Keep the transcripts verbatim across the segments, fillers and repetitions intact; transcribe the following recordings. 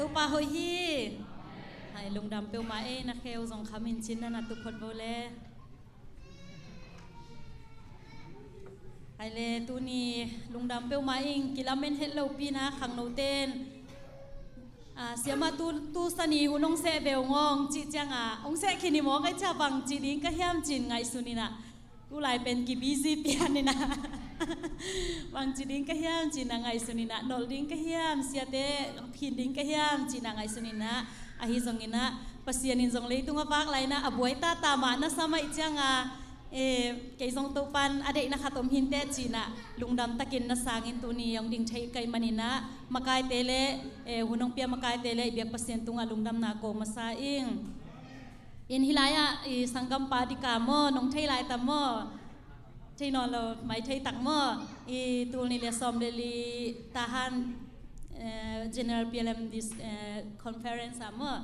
Topa hoih hi. Hai, lungdam peuhmah ei, na kheu zong kham in cin na na tup phot vo le. Hai le, tuni lungdam peuhmah ing, kilamen het lopi na khangnoten, ah, siama tu, tu sani hun hong seh ve ung aw, hong cih cianga hong seh khin hi maw, kai cia bang ci ding ka hiam cin ngaihsun inah. Tulai pen ki busy pian inah. Bangci ding ka hiam cina ngaihsun inah, nolh ding ka hiam, siate phin ding ka hiam cina ngaihsun inah. Ahi zong inah, Pasian in zong leitung a vak lai inah, a buai tata mah na sa mai cianga, eh, kei zong Topan a deihna khat om hinte cina lungdam takin na sangin tuni hong ding thei kai man inah, makaite le, eh, hun hong pia makaite le i biak Pasian tungah lungdamna ko masa ing. In hih lai-ah i sanggampa dika maw, nong thei lai tam maw? Thei nawn lo, mai thei tak maw? I tul nih le sawm le li Tahan, eh, General P L M dis-, eh, Conference ah maw?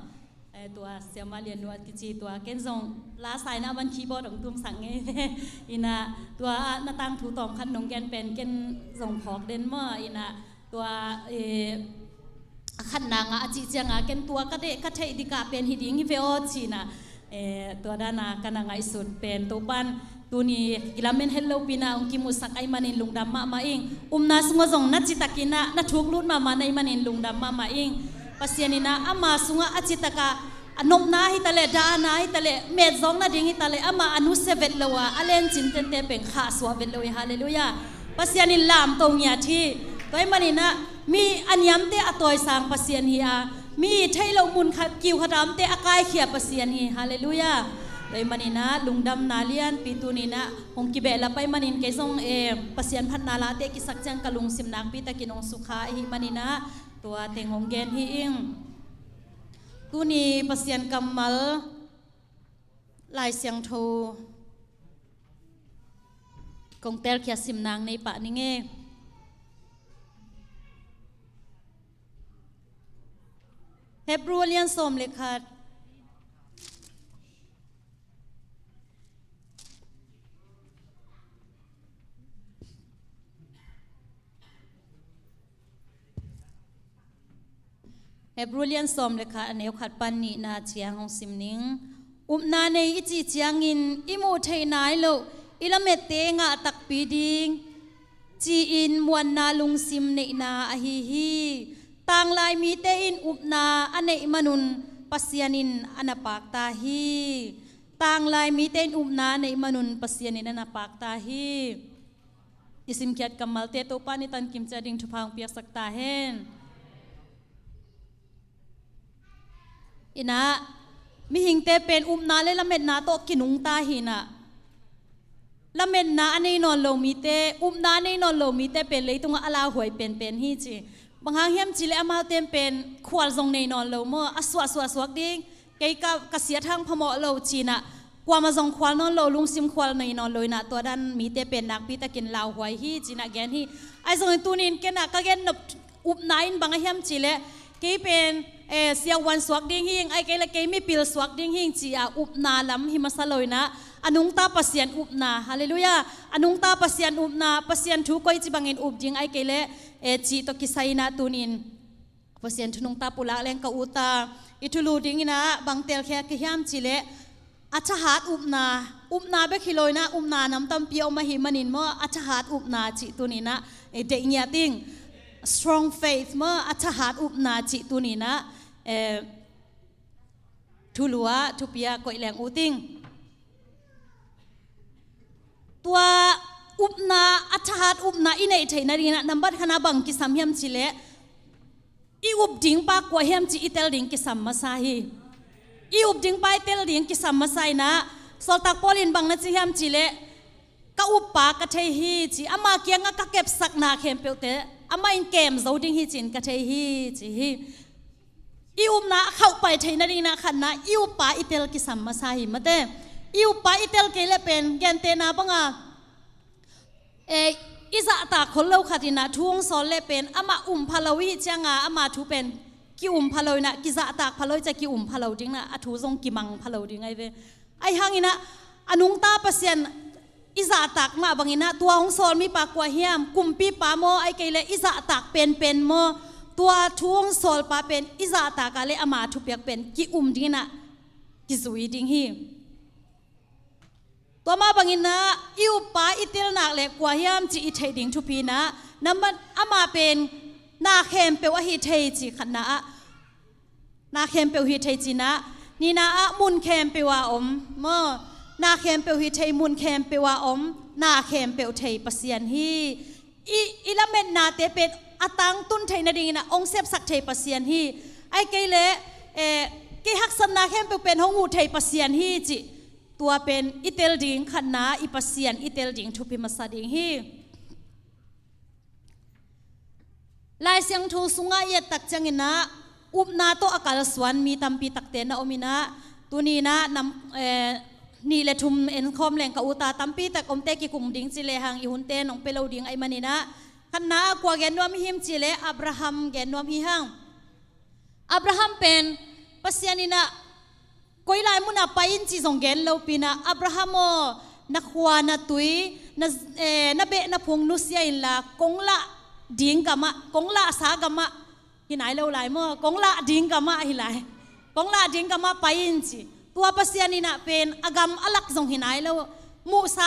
Eh, tua siama lian nuat kici tua ken zong la saina van keyboard hong tumsak ngei ve. Inah tua ah na tangthu tawm khat nong gen pen ken zong phawk den maw? Inah tua, eh, a khatna ngah a cih cianga ken tua ka deih ka theih dikah pen hi ding hi ve aw cina, eh, tua dana ka na ngaihsut pen Topan tuni kilamen het lopina hong kimuhsak ahi manin lungdam mahmah ing. Upna sungah zong na citak inah na thuk lut mahmah na hih manin lungdam mahmah ing. Pasian inah ama sungah a citaka a nopna hi taleh, dahna hi taleh, metzawng nading hi taleh, ama a nusia vet lo a, a lencin tente pen khahsuah vet lo hi. Halleluiah. Pasian in lamto ngiat hi. Tua hih maninah mi a niamte a tawisang Pasian hi a, mi theih loh mun khat kiu khat a omte a kaikhia Pasian hi. Halleluiah. Tua hih maninah lungdamna lianpi tuninah hong kibehlap ahih manin kei zong, eh, Pasian phatna late kisak ciang ka lungsim nakpi takin hong sukha ahih maninah tua teng hong gen hi ing. Tuni Pasian kammal Lai Siangtho kong telkhia simnang nei pah ning e. Hebrew a lian sawm le khat. Hebrew lian sawm le khat a neu khat pan nihna ciang hong sim ning. Upna nei i cih ciangin i muh theih nai loh i lamette ngah takpi ding ci-in muanna lungsim neihna ahi hi. Tanglai mite in upna a neih manun Pasian in a na pakta hi. Tanglai mite in upna a neih manun Pasian in a na pakta hi. I simkhiat kammalte Topa in i tankim ciat ding thupha hong piaksak ta hen. Inah, mihingte pen upna le lametna tawh kinungta hi inah. Lametna a nei nawn lo mite, upna a nei nawn lo mite pen leitungah a lauhuai penpen hi ci. Bang hang hiam cihleh amaute pen khual zong nei nawn lo maw, a suahsuah suak ding. Kei ka, ka siat hang phamawh lo cinah, kuamah zong khual nawn lo, lungsim khual nei nawn lo inah, tua dan mite pen nakpi takin lauhuai hi cinah gen hi. Ahi zongin tunin kenah ka gen nop upna in bang a hiam cihleh, kei pen, eh, siavuan suak ding hing, ai kei le kei mipil suak ding hing ci-a upna lam hi masa lo inah, a nungta Pasian upna, halleluiah, a nungta Pasian upna, Pasian thu koici bangin up ding ai kei le, eh, cih tawh kisai inah tunin Pasian thu nungta pulak leng ka ut a, i thulu ding inah bang telkhia ka hiam cihleh, a thahat upna, upna bek hi lo inah, upna nam tampi a om ahih manin maw, a thahat upna cih tuninah, eh, deih ngiat ing. Strong faith maw, a thahat upna cih tuninah, eh, thulu ah, thupi ah koih leng ut ing. Tua upna, a thahat upna i neih theih nadinginah nambat khatna bang kisam hiam cihleh, i up ding pa kua hiam cih i tel ding kisam masa hi. I up ding pa i tel ding kisam masa inah, Sawltak Paul in bang na ci hiam cihleh, ka up pa ka thei hi ci, ama kiangah ka kepsakna khempeuhte amah in kem zo ding hi ci-in ka thei hi ci hi. I upna a khauhpai theih nadinginah khatna i up pa i tel kisam masa hi mate. I up pa i tel kei le pen gentehna banga, eh, i zahtak khol lo khat inah thu hong sawl le pen amah um pha lo i hih cianga ama thu pen ki-um pha lo inah, kizahtak pha lo i cia ki-um pha lo ding inah, a thu zong kimang pha lo ding ai ve. Ahi hanginah a nungta Pasian i zahtak mah banginah tua hong sawl mipa kua hiam, kumpipa maw, ai kei le i zahtak penpen maw, tua thu hong sawlpa pen i zahtak a le ama thupiak pen ki-um dingin ah kizui ding hi. Tua mah bangin ah i uppa i tel nak le kua hiam cih i theih ding thupi in ah, nambat ama pen na khempeuh ahi thei ci khatna ah, na khempeuh hi thei ci in ah, nihna ah mun khempeuh a om maw, na khempeuh hi thei, mun khempeuh a om, na khempeuh thei Pasian hi. I, i lametnate pen a tangtun theih nadingin ah hong sepsak thei Pasian hi. Ahih kei leh, eh, kei haksatna khempeuh pen hong huh thei Pasian hi cih, tua pen i tel ding khatna, i Pasian i tel ding thupi masa ding hi. Lai Siangtho sungah i et tak ciangin ah upna tawh a kalsuan mi tampi takte na om in ah, tuni in ah nam, eh, nih le thum en khawm leng ka ut a, tampi tak omte kikum ding ci lehang i hunte nong pia lo ding ahih manin ah, khatna ah kua gen nuam i him cih leh Abraham gen nuam i hi hang. Abraham pen Pasian in ah koi lai mun ah pai in cih zong gen lopi in ah, Abraham aw, na khua na tui, na, eh, na beh na phung nusia inla, kong lah ding gamah, kong lahsa gamah, hi nai lo lai maw, kong lah ding gamah hi lai. Kong lah ding gamah pai in ci. Tua Pasian in ah pen a gam a lak zong hi nai lo. Muhsa,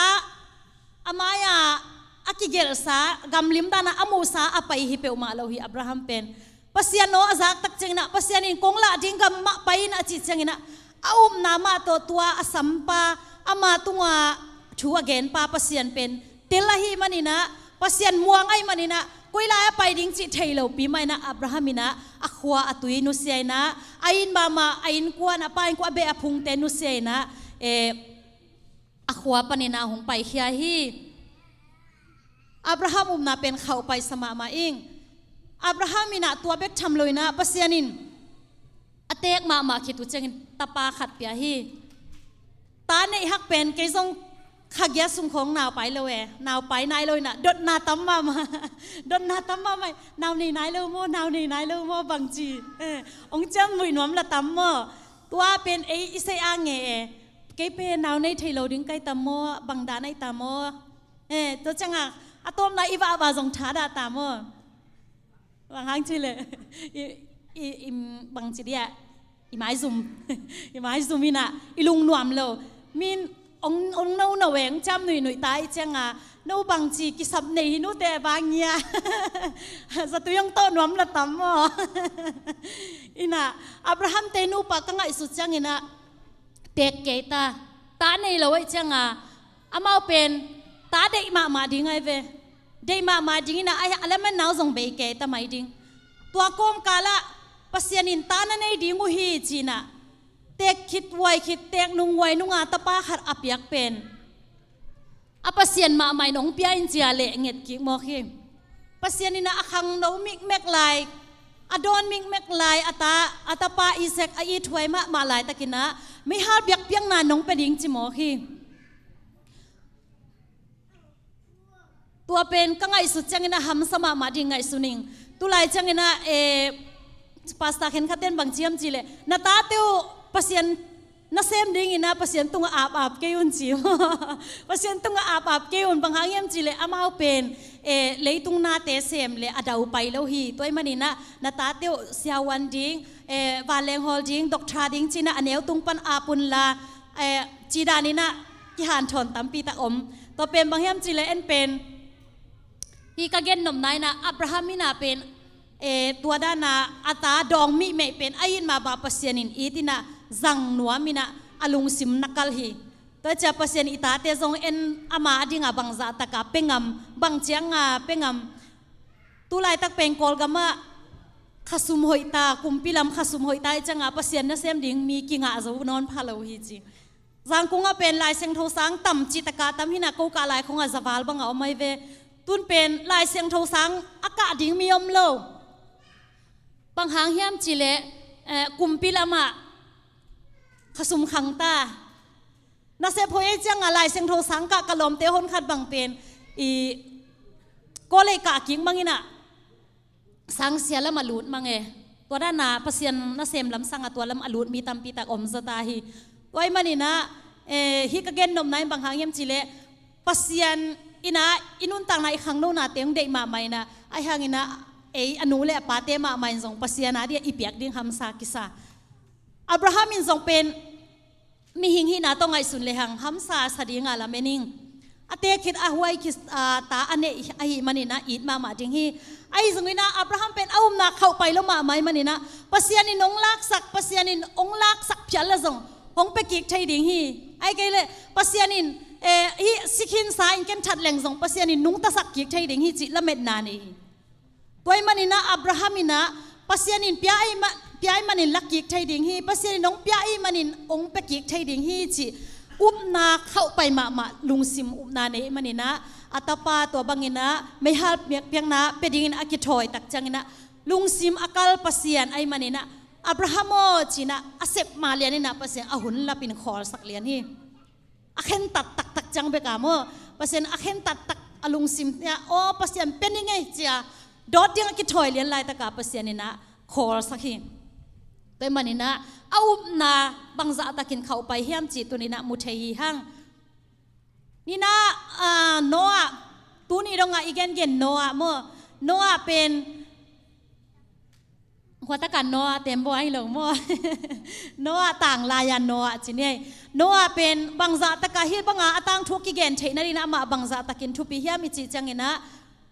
a mai-ah a kigelhsa, gamlim dan ah a muhsa a pai hi peuhmah lo hi Abraham pen. Pasian aw a zak tak ciangin ah, Pasian in kong lah ding gamah pai in a cih ciangin ah, a upna mah tawh tua a sampa, ama tungah thu a genpa Pasian pen tel ahih manin ah, Pasian muang ahih manin ah, koi lai a pai ding cih thei lopi mah in ah, Abraham in ah a khua a tui nusia in ah, a inn mahmah, a innkuan, a pa innkuan, a beh a phungte nusia in ah, eh, a khua panin ah hong paikhia hi. Abraham upna pen khauh paisa mahmah ing. Abraham in ah tua bek tham lo in ah, Pasian in a teek mahmah khit uh ciangin tapa khat pia hi. Ta neih hak pen kei zong kha giat sung khawng nau pai lo e, nau pai nai lo in ah dotna tam mahmah. Dotna tam mahmah. Nau nei nai lo maw, nau nei nai lo maw, bangci, eh, hong ciamnuih nuam la tam maw. Tua pen ei i sei a nge e. Kei pen nau nei thei lo ding kai tam maw, bang dan ai tam maw. Eh, tua ciangah a tawpna i vahvah zong thadah tam maw. Bang hang cih leh, i, i, i, bangci dia, i maizum, i maizum in ah i lungnuam lo. Min, ong, ong no no e, ong ciamnuihnuih ta i ciangah, no bangci kisap nei hi nute bang ngia. Zatui ong tawh nuam la tam maw. In ah, Abraham te nupa ka ngaihsut ciangin ah, teek kei ta, ta nei lo ahih ciangah, amau pen ta deih mahmah ding ahi ve. Deih mahmah ding in ah, a lamen nau zong bei kei ta mai ding. Tua kawmkal ah Pasian in ta na nei ding uh hi ci in ah, teek khit huai khit, teek nung huai nunga tapa khat a piak pen a Pasian mahmah in hong pia in ci a leh nget kik mawk hi. Pasian in ah a khangno mikmek lai, a dawn mikmek lai, a ta, a tapa Isaac a ithuai mahmah laitakin ah meihal biakpiakna nong pia ding ci mawk hi. Tua pen ka ngaihsut ciangin ah hamsa mahmah ding ngaihsun ing. Tulai ciangin ah, eh, pastor khenkhatten bang ci hiam cih leh, na tate uh Pasian nasem dingin ah Pasian tungah apap kei un ci. Pasian tungah apap kei un, bang hang hiam cih leh amau pen, eh, leitung nate sem leh a dau pai lo hi. Tua ahih manin ah na tate uh siavuan ding, eh, vanleng hawl ding, doctor ding ci in ah a neu tung pan ap un la, eh, cih danin ah kihanthawn tampi tak om. Tua pen bang hiam cih leh en pen, hih ka gennopna in ah Abraham in ah pen, eh, tua dan ah a ta dawng mihmeih pen a it mah bang Pasian in it in ah zang nuam in ah a lungsim na kal hi. Tua ciang Pasian i tate zong en ama a dingah bangzah takah pia ngam, bang ciangah pia ngam. Tulaitak pen Kawlgam ah khasum hoih ta, kumpi lam khasum hoih ta ahih ciangah Pasian nasem ding mi kingah zo nawn pha lo hi ci. Zangkung ah pen Lai Siangtho sang tam cih takah tam hi in ah, ko kah lai khawngah zaval bangah om ahi ve. Tun pen Lai Siangtho sang a kah ding mi om lo. Bang hang hiam cih leh, eh, kumpi lamah khasum khang ta. Nasep hoih ahih ciangah Lai Siangtho sang kah ka lawmte honkhat bang pen i kawlei kah kik mang in ah sangsia lam a lut mang e. Tua dan ah Pasian nasem lam sangah tua lam a lut mi tampi tak om zaw ta hi. Tua ahih manin ah, eh, hih ka gennopna in bang hang hiam cih leh Pasian in ah i nuntakna, i khangnonate hong deih mahmah in ah, ahih hangin ah ei a nu le a pate mahmah in zong Pasian a dia i piak ding hamsa kisa. Abraham in zong pen mihing hihna tawh ngaihsun lehang hamsa sa dinga lamen ing. A tek khit a huai khit, a, ta a neih ahih maninah it mahmah ding hi. Ahi zonginah Abraham pen a upna khauhpai lo mahmah ih maninah Pasian in hong laksak, Pasian in hong laksak phial le zong hong pia kik thei ding hi. Ahi kei leh Pasian in, eh, hih sikhinsa in ken that leng zong Pasian in nungtasak kik thei ding hi cih lametna nei hi. Tua ih maninah Abraham inah Pasian in pia ih ma-, pia ih manin la kik thei ding hi, Pasian in hong pia ih manin hong pia kik thei ding hi cih upna khauhpai mahmah, lungsim upna nei ih maninah a tapa tua banginah meihal piak, piakna pia dingin a kithawi tak cianginah lungsim a kal Pasian ahi maninah Abraham aw cinah a sep ma lianinah Pasian a hun lapin khawlsak lian hi. A khentat taktak ciang beka maw? Pasian a khentat tak a lungsim nia, aw Pasian pia ni ngei cia dawt ding a kithawi lian laitaka Pasian inah khawlsak hi. Tua ih maninah a upna bangzahtakin khauhpai hiam cih tuninah mu thei hi hang. Ninah, ah, Noah, tuni dongah i gengen Noah maw? Noah pen Huataka Noah tembaw ahi lo maw? Noah tang lai-a Noah ci ni. Noah pen bangzah taka hih banga a tangthu kigen theihna dingin amah bangzah takin thupi hiam i cih cianginah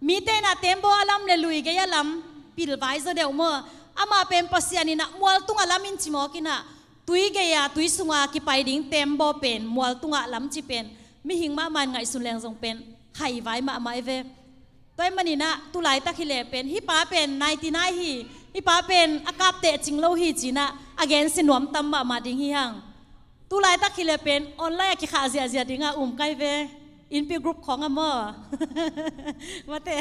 mite inah tembaw a lam le lui gei a lam pilvai zaw deuh maw? Amah pen Pasian inah mual tungah lam in ci mawk inah tui gei-a tui sunga kipai ding tembaw pen mual tungah lam ci pen mihing mahmah in ngaihsun leng zong pen haivai mahmah i ve. Tua ih maninah tulaitak hi leh pen hih pa pen ninety nine hi, hih pa pen a kap teh cing lo hi cinah a gensia nuam tam mahmah ding hi hang. Tulaitak hi leh pen online a kikhah ziahziah dingah um kai ve. Inpi group khawngah maw? Mate,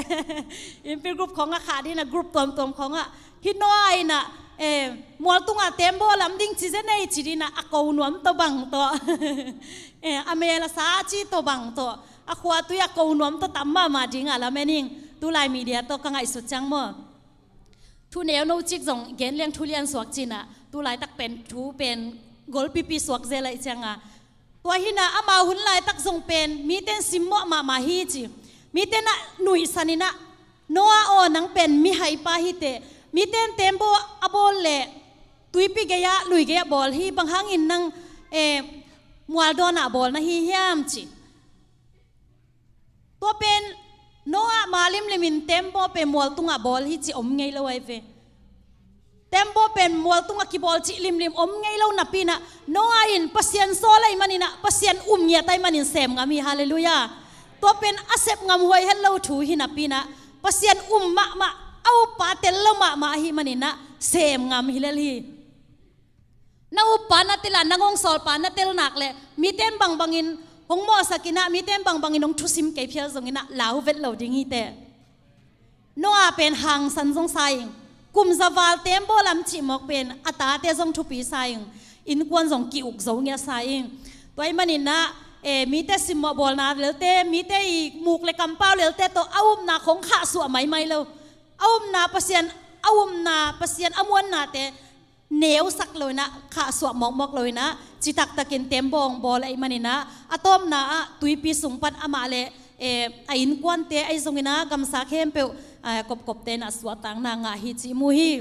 inpi group khawngah khah dinah group tuamtuam khawngah hih Noah inah, eh, mual tungah tembaw lam ding ci zenei ci dinah a ko nuam tawh bang tawh, eh, a mel a sa a ci tawh bang tawh a khua tui a ko nuam tawh tam mahmah dingah lamen ing. Tulai media tawh ka ngaihsut ciang maw? Thu neuno cik zong gen leng thu lian suak cinah tulaitak pen thu pen golpipi suak zel aih cianga. Tua hinah ama hun laitak zong pen mite in simmawh mahmah hi ci. Mite inah nuihsan inah Noah aw nang pen mihaipa hiteh, mite in tembaw a bawl leh tuipi gei-ah lui gei-ah bawl hi, bang hangin nang, eh, mualdawnah bawl na hi hiam ci. Tua pen Noah ma limlimin tembaw pen mual tungah bawl hi ci om ngei lo ahi ve. Tembaw pen mual tungah kibawl cih limlim om ngei lo napi inah Noah in Pasian sawl ahi maninah Pasian um ngiat ahi manin sem ngam hi. Halleluiah. Tua pen a sep ngam huai het lo thu hi napi inah Pasian um mahmah a uppa tel lo mahmah ahi maninah sem ngam hi lel hi. Na uppa na tel a, nang hong sawlpa na tel nak leh mite in bangbangin hong mawhsak inah mite in bangbangin hong thusim kei phial zonginah lau vet lo ding hiteh. Noah pen hangsan zong sa ing. Kum za val tembaw lam cih mawk pen a tate zong thupi sa ing. Innkuan zong ki-uk zo ngiat sa ing. Tua ih maninah, eh, mite simmawh bawlna lelte, mite i muk le kampau lelte tawh a upna khong khahsuah maimai lo. A upna Pasian, a upna Pasian a muannate neusak lo inah, khahsuah mawkmawk lo inah, citaktakin tembaw hong bawl ahi maninah a tawpna ah tuipi sung pan amah le, eh, a innkuante ahi zonginah gamsa khempeuh, eh, kopkopte inah suahtakna ngah hi cih mu hi.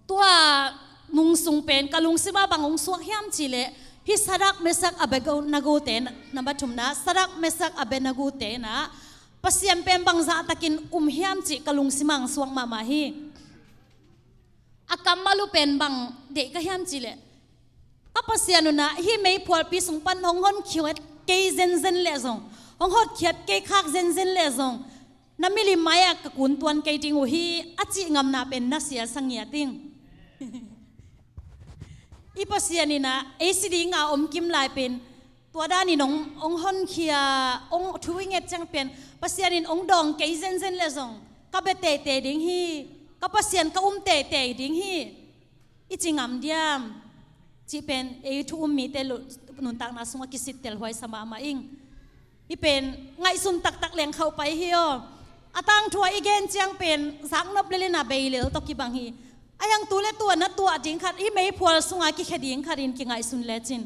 Tua nung sung pen ka lungsimah bang hong suak hiam cih leh hih Sadrak, Mesak, Abednego te na, number thumna, Sadrak, Mesak, Abednego te inah Pasian pen bangzahtakin um hiam cih ka lungsimah hong suak mahmah hi. A kammal uh pen bang deih ka hiam cih leh, ka Pasian unah hih meiphualpi sung pan hong honkhiat kei zenzen leh zong, hong hotkhiat kei khak zenzen leh zong, na milim mai-ah ka kuntuan kei ding uh hi a cih ngamna pen na siasa ngiat ing. I Pasian inah ei si dinga om kim lai pen tua danin hong, hong honkhia, hong thu i nget ciang pen Pasian in hong dawng kei zenzen leh zong ka bia teitei ding hi. Ka Pasian ka um teitei ding hi. I ci ngam diam? Cih pen ei thu um mite lu-, nuntakna sungah kisittel huaisa mahmah ing. Hih pen ngaihsun taktak leng khauhpai hi aw. A tangthu ah i gen ciang pen zaknop lel inah bei lel tawh kibang hi. A hiang tu le tu a na tuah ding khat, hih meiphual sunga kikhia ding khatin kingaihsun lecin,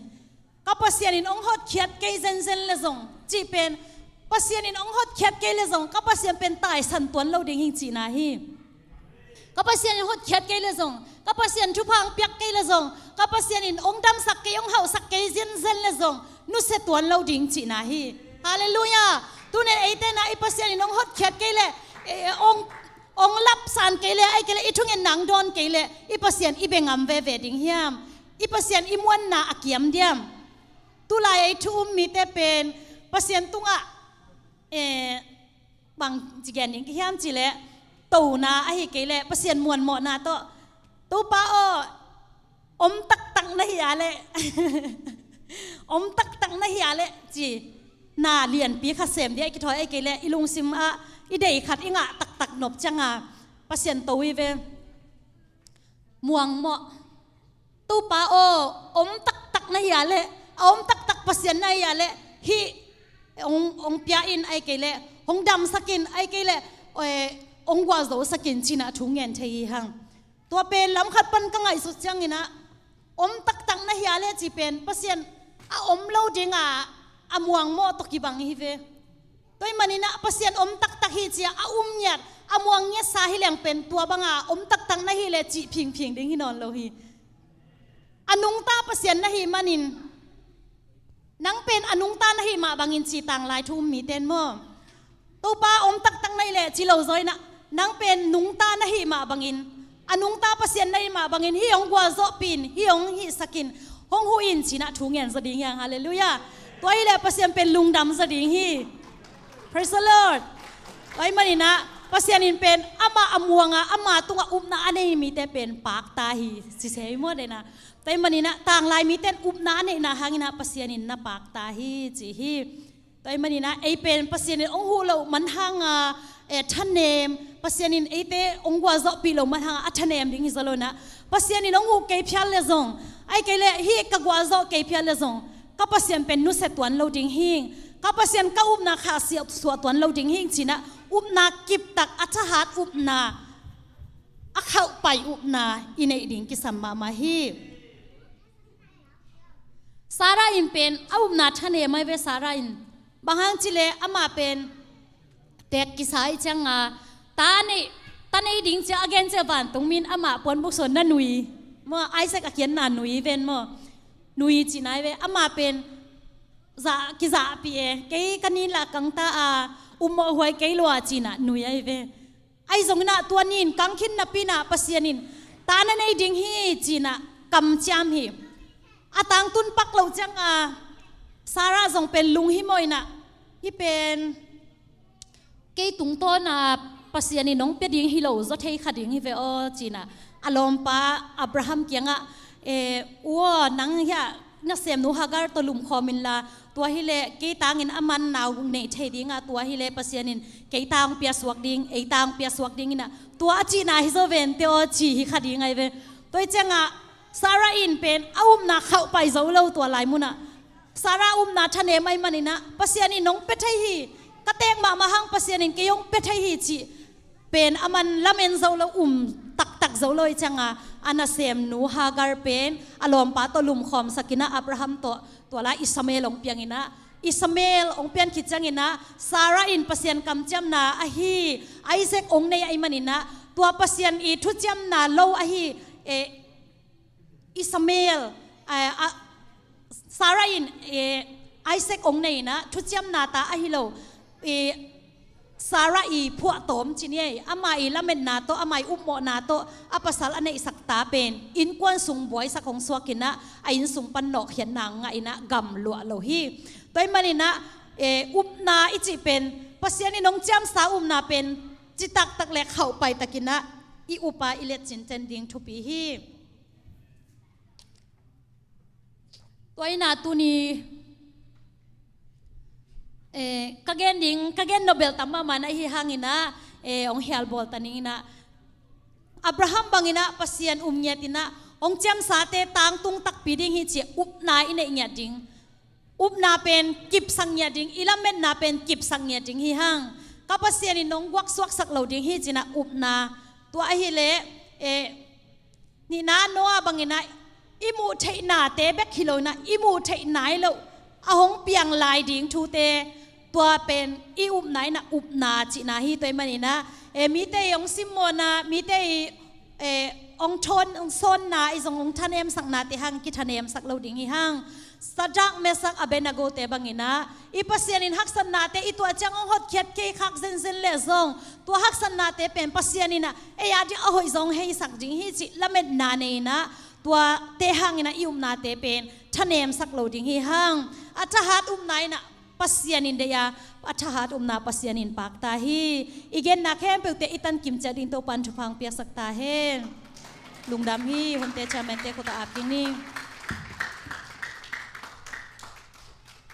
ka Pasian in hong hotkhiat kei zenzen leh zong cih pen Pasian in hong hotkhiat kei le zong ka Pasian pen taisan tuan lo ding hing cihna hi. Ka Pasian in hotkhiat kei le zong, ka Pasian thupha hong piak kei le zong, ka Pasian in hong damsak kei, hong hauhsak kei zenzen le zong nusia tuan lo ding cihna hi. Halleluiah. Tunin eite na i Pasian in hong hotkhiat kei le, eh, hong, hong lapsan kei le, ahih kei le i thungetna hong dawn kei le, i Pasian i bia ngam veve ding hiam? I Pasian i muanna a kiam diam? Tulai ei thu um mite pen Pasian tungah, eh, bang ci gen ding ka hiam cih leh, tona ahih kei leh Pasian muanmawhna tawh, Topa aw, om taktak na hi a leh, om taktak na hi a leh ci, na lianpi khat sem ding a kithawi, ahih kei leh i lungsim ah i deih khat i ngah taktak nop ciangin Pasian to hi ve. Muangmawh. Topa aw, om taktak na hi a leh, a om taktak Pasian na hi a leh, hih hong, hong pia in, ahih kei leh hong damsak in, ahih kei leh, eh, hong gualzosak in ci-in ah thu ngen thei hi hang. Tua pen lam khat pan ka ngaihsut ciangin ah, om taktak na hi a leh cih pen Pasian a om lo ding a, a muangmawh tawh kibang hi ve. Tua ahih manin ah Pasian om taktak hi ci-a a um ngiat, a muang ngiatsa hi leng pen tua banga om taktak na hi leh cih phingphing ding hi nawn lo hi. A nungta Pasian na hih manin, nang pen a nungta na hih mah bangin ci tanglai thu um mite in maw. Topa om taktak na hi leh ci lo zaw in ah, nang pen nungta na hih mah bangin, a nungta Pasian na hih mah bangin, hih hong gualzawhpih in, hih hong hihsak in, hong huh in ci-in ah thu ngen zaw ding hi hang. Halleluiah. Tua hi leh Pasian pen lungdam zaw ding hi. Praise the Lord. Tua ahih manin ah Pasian in pen amah a muang a, ama tungah upna a nei mite pen pakta hi, ci se hi maw, den ah. Tua ahih manin ah tanglai mite in upna a neihna hangin ah Pasian in na pakta hi ci hi. Tua ahih manin ah ei pen Pasian in hong huh loh man hangin, eh, thanem, Pasian in eite hong gualzawhpih loh man hangin a thanem ding hi zaw lo in ah, Pasian in hong huh kei phial le zong, ahih kei leh hih ka gualzawh kei phial le zong, ka Pasian pen nusia tuan lo ding hing, ka Pasian ka upna khahsiat suah tuan lo ding hing ci-in ah, upna kiptak, a thahat upna, a khauhpai upna i neih ding kisam mahmah hi. Sarah in pen a upna thanem ahi ve. Sarah in, bang hang cih leh amah pen teek kisa ahih ciangin, ta nei, ta nei ding ci-a a gen ciang vantung mi in amah puanbuk sung na nui, maw, Isaac a kiatna nui ven maw, nui cihna ahi ve. Amah pen za, kizahpih e, kei ka nin lah kang ta a, upmawh huai kei lua ci-in ah nui ahi ve. Ahi zongin ah tua ni in kang khin napi-in ah Pasian in ta na nei ding hi ci-in ah kamciam hi. A tangtun pak loh ciangin Sarah zong pen lunghimawh in ah, hih pen kei tungtawn a Pasian in hong pia ding hi lo zaw thei kha ding hi ve aw ci-in ah, a lawmpa Abraham kiangah, eh, u aw, nang hiah nasemnu Hagar tawh lumkhawm inla, tua hi leh kei tangin aman nau neih thei ding a, tua hi leh Pasian in kei ta hong piasuak ding, ei ta hong piasuak ding in ah, tua a cihna hi zaw ven teh aw ci hi kha ding ahi ve. Tua ahih ciangin Sarah in pen a upna khauhpai zo lo tua lai mun ah. Sarah upna thanem ahih manin ah, Pasian in hong pia thei hi, ka teek mahmah hang Pasian in kei hong pia thei hi cih pen aman lamen zo lo, um taktak zo lo ahih ciangin, a nasemnu Hagar pen a lawmpa tawh lumkhawmsak in ah, Abraham tawh tua lai Ishmael hong piang in ah, Ishmael hong pian khit ciangin ah, Sarah in Pasian kamciamna ahi Isaac hong nei ahih manin ah, tua Pasian i thuciamna lo ahi, eh, Ishmael, eh, a, Sarah in, eh, Isaac hong nei in ah, thuciamna ta ahi lo, eh, Sarah i phuahtawm ci ni ei, ama i lametna tawh, ama i upmawhna tawh a pasal a neihsak ta pen innkuan sung buaisak hong suak in ah, a inn sung pan nawhkhiatna ngah in ah, gamluah lo hi. Tua ahih manin ah, eh, upna i cih pen, Pasian in hong ciamsa upna pen citaktak leh khauhpai takin ah i up a, i let cinten ding thupi hi. Tua in ah tuni, eh, ka gen ding, ka gen nop bel tam mahmah na hi hangin ah, eh, hong hialbawl ta ning in ah, Abraham bangin ah Pasian um ngiat in ah, hong ciamsate tangtung takpi ding hi ci-a upna i neih ngiat ding. Upna pen kipsak ngiat ding, i lametna pen kipsak ngiat ding hi hang. Ka Pasian in hong guaksuaksak lo ding hi ci-in ah upna. Tua ahih leh, eh, nihna Noah bangin ah, i muh theihnate bek hi lo in ah, i muh theih nai loh, a hong piang lai ding thute, Tua pen i upna in ah upna cihna hi. Tua ahih manin ah, eh, mite i hong simmawhna, mite i, eh, hong thawn, hong sawnna, i zong hong thanemsaknate hang kithanemsak lo ding hi hang. Sadrak, Mesak, Abednego-te bangin ah, i Pasian in haksatnate i tuah ciang hong hotkhiat kei khak zenzen leh zong, tua haksatnate pen Pasian in ah ei a ding a hoih zong heisak ding hi cih lametna nei in ah, tuate hangin ah i upnate pen thanemsak lo ding hi hang. A thahat upna in ah Pasian in deih a, a thahat upna Pasian in paak ta hi. I genna khempeuhte i tan kim ciat ding Topa'n thupha hong piaksak ta hen. Lungdam hi. Hunte, chairman-te khut ah ap kik ni.